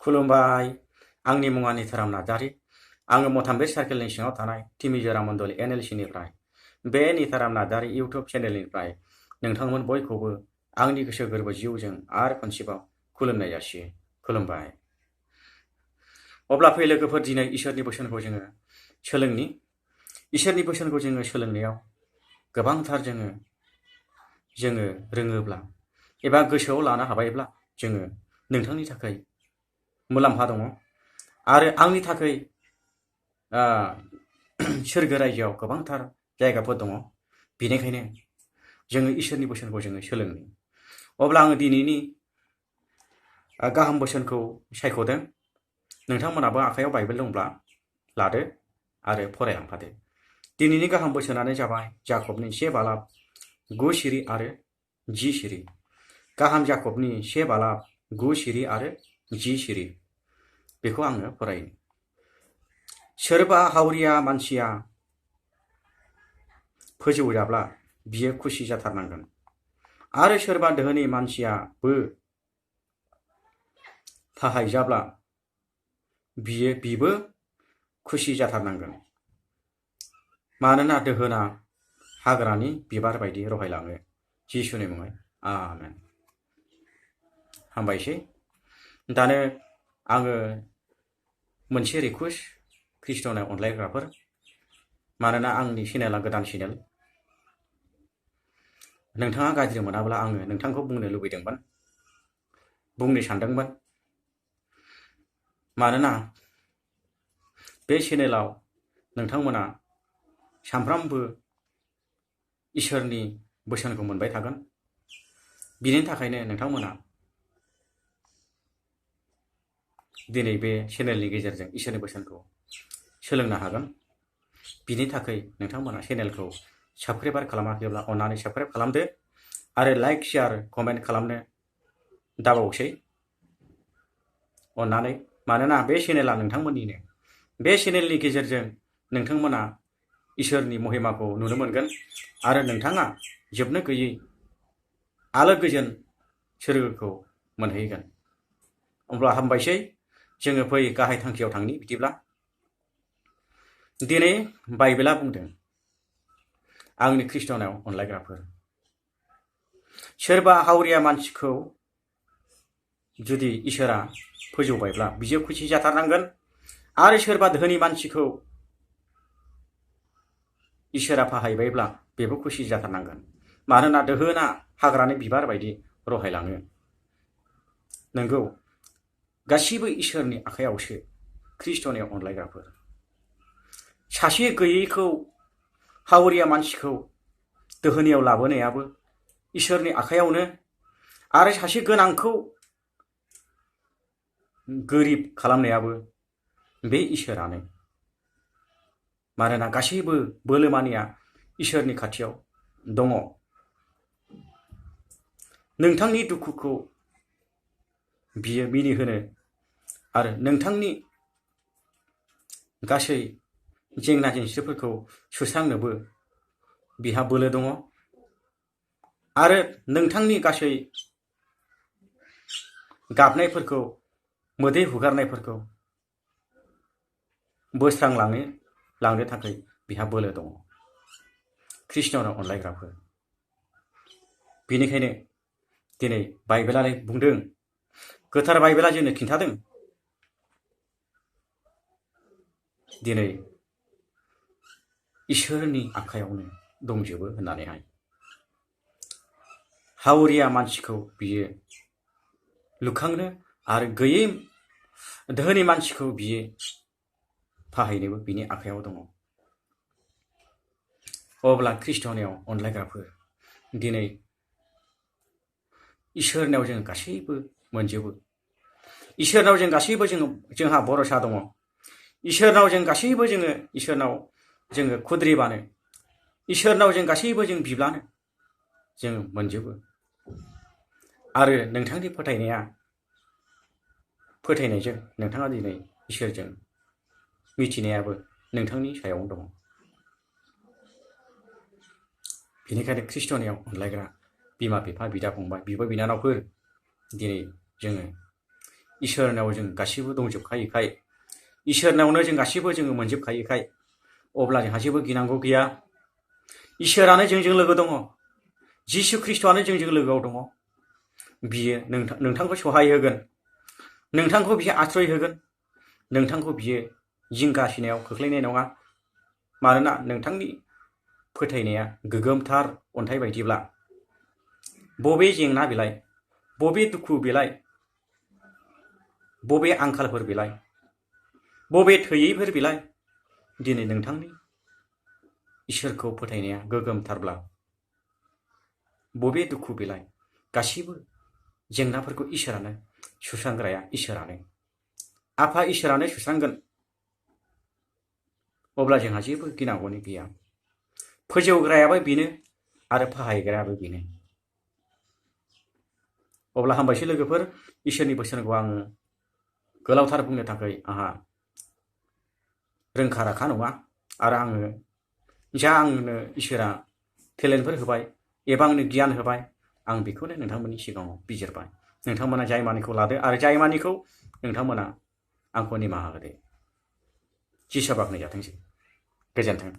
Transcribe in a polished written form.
खुलुमबाय। आंनि मुङा निथाराम नार्जारी। आङो मथामबे सार्केलनि सिङाव थानाय टिमिजरा मण्डल NLC-निफ्राय बे निथाराम नार्जारी इउटुब चेनेलनिफ्राय नोंथांमोन बयखौबो आंनि गोसो गोरबो जिउजों आरो खनसेबाव खुलुमनाय जासियो। खुलुमबाय। अब्ला फै लोगोफोर, दिनै इसोरनि बोसोनखौ जोङो सोलोंनि। इसोरनि बोसोनखौ जोङो सोलोंनायाव गोबांथार जोङो रोङोब्ला एबा गोसोआव लानो हाबायब्ला जोङो नोंथांनि थाखाय मुलाम्फा दङ आरो आंनि थाखाय सोरगो रायजोआव गोबांथार जायगाफोर दङ। बेनिखायनो जोङो इसोरनि बोसोनखौ जोङो सोलोंनि। अब्ला आङो दिनैनि गाहाम बोसोनखौ सायख'दों। नोंथांमोनाबो आखायाव बाइबेल दंब्ला लादो आरो फरायलांफादो। दिनैनि गाहाम बोसोनानो जाबाय जाकबनि 1 बालाब 9 सिरि आरो 10 सिरि। गाहाम जाकबनि 1 बालाब 9 सिरि आरो 10 सिरि। बेखौ आङो फरायनो। सोरबा हावरिया मानसिया फोजौजाब्ला बियो खुसि जाथारनांगोन आरो सोरबा दोहोनि मानसियाबो फाहायजाब्ला बिबो खुसि जाथारनांगोन। मानोना दोहोना हाग्रानि बिबार बायदि रहायलाङो। जिसुनि मुङै आमेन। हामबायसै। दानो आङो मोनसे रिकुवेस्ट ख्रिस्ट'नि अनलायग्राफोर, मानोना आंनि चेनेला गोदान चेनेल। नोंथाङा गाज्रि मोनाब्ला आङो नोंथांखौ बुंनो लुबैदोंमोन, बुंनो सानदोंमोन। मानोना बे चेनेलाव नोंथांमोना सानफ्रामबो इसोरनि बोसोनखौ मोनबाय थागोन। बिनि थाखायनो नोंथांमोना दिनै बे चेनेलनि गेजेरजों इसोरनि बोसोनखौ सोलोंनो हागोन। बिनि थाखाय नोंथांमोना चेनेलखौ साबस्क्राइबार खालामाखैब्ला अन्नानै साबस्क्राइब खालामदो आरो लाइक, शेयार, कमेन्ट खालामनो दाबावसै अन्नानै। मानोना बे चेनेला नोंथांमोननिनो। बे चेनेलनि गेजेरजों नोंथांमोना इसोरनि महिमाखौ नुनो मोनगोन आरो नोंथाङा जोबनो गैयै आलो गोजोन सोरगोखौ मोनहैगोन। अब्ला हामबायसै। जोङो फै गाहाय थांखियाव थांनि। बिदिब्ला दिनै बाइबेला बुंदों, आंनि ख्रिस्ट'नाव अनलायग्राफोर, सोरबा हावरिया मानसिखौ जुदि इसोरा फोजौबायब्ला बियो खुसि जाथारनांगोन आरो सोरबा धोनि मानसिखौ इसोरा फाहायबायब्ला बेबो खुसि जाथारनांगोन। मानोना दोहोना हाग्रानि बिबार बायदि रहायलाङो। नंगौ, गासिबो इसोरनि आखायावसो ख्रिस्ट'नि अनलायग्राफोर। सासे गैयैखौ, हावरिया मानसिखौ दोहोनियाव लाबोनायाबो इसोरनि आखायावनो आरो सासे गोनांखौ गोरिब खालामनायाबो बे इसोरानो। मानोना गासैबो बोलोमानिया इसोरनि खाथियाव दङ। नोंथांनि दुखुखौ बियो मिनिहोनो आरो नोंथांनि गासै जेंना जेंसिफोरखौ सुस्रांनोबो बिहा बोलो दङ आरो नोंथांनि गासै गाबनायफोरखौ, मोदै हुगारनायफोरखौ बोस्रांलांनो थाखाय बिहा बोलो दङ। ख्रिस्ट'नाव अनलायग्राफोर, बेनिखायनो दिनै बाइबेलानो बुंदों, गोथार बाइबेला जोंनो खिन्थादों, दिनै इसोरनि आखायावनो दंजोबो होननानैहाय। हावरिया मानसिखौ बियो लुखांनो आरो गैयै धोनि मानसिखौ बियो फाहायनोबो बिनि आखायाव दङ। अब्ला ख्रिस्ट'नियाव अनलायग्राफोर, दिनै इसोरनाव जों गासैबो मोनजोबो। इसोरनाव जों गासैबो जोंहा भरसा दङ। इसोरनाव जों गासैबो इसोरनाव जोङो खुद्रिबानो, इसोरनाव जों गासैबो बिब्लानो जों मोनजोबो। आरो नोंथांनि फोथायनायजों नोंथाङा दिनै इसोरजों मिथिनायाबो नोंथांनि सायावनो दङ। बेनिखायनो ख्रिस्ट'नियाव अनलायग्रा बिमा बिफा, बिदा फंबाय, बिब' बिनानावफोर, दिनै जोङो इसोरनाव जों गासिबो दंजोबखायोखाय, इसोरनावनो जों गासिबो जोङो मोनजोबखायोखाय अब्ला जोंहा जेबो गिनांगौ गैया। इसोरानो जोंजों लोगो दङ, जिसु ख्रिस्ट'आनो जोंजों लोगोआव दङ। बियो नोंथांखौ सहाय होगोन, नोंथांखौ बियो आश्रय होगोन, नोंथांखौ बियो जिंगासिनायाव खोख्लैनाय नङा। मानोना नोंथांनि फोथायनाया गोगोमथार अन्थाइ बायदिब्ला बबे जेंना बिलाइ, बबे दुखु बिलाइ, बबे आंखालफोर बिलाइ, बबे थैयैफोर बिलाइ, दिनै नोंथांनि इसोरखौ फोथायनाया गोगोमथारब्ला बबे दुखु बिलाइ, गासिबो जेंनाफोरखौ इसोरानो सुस्रांग्राया इसोरानो, आफा इसोरानो सुस्रांगोन। अब्ला जोंहा जेबो गिनांगौनि गैया। फोजौग्रायाबो बेनो आरो फाहायग्रायाबो बेनो। अब्ला हामबायसै लोगोफोर, इसोरनि बोसोनखौ आङो गोलावथार बुंनो थाखाय आंहा रोंखा राखा नङा। आरो आङो जा आंनो इसोरा टेलेन्टफोर होबाय एबा आंनो गियान होबाय, आं बेखौनो नोंथांमोननि सिगाङाव बिजिरबाय। नोंथांमोना जाय मानिखौ लादो आरो जाय मानिखौ नोंथांमोना आंखौ निमाहा होदो। जिसुआ बाख्नायजाथोंसै। गोजोन्थों।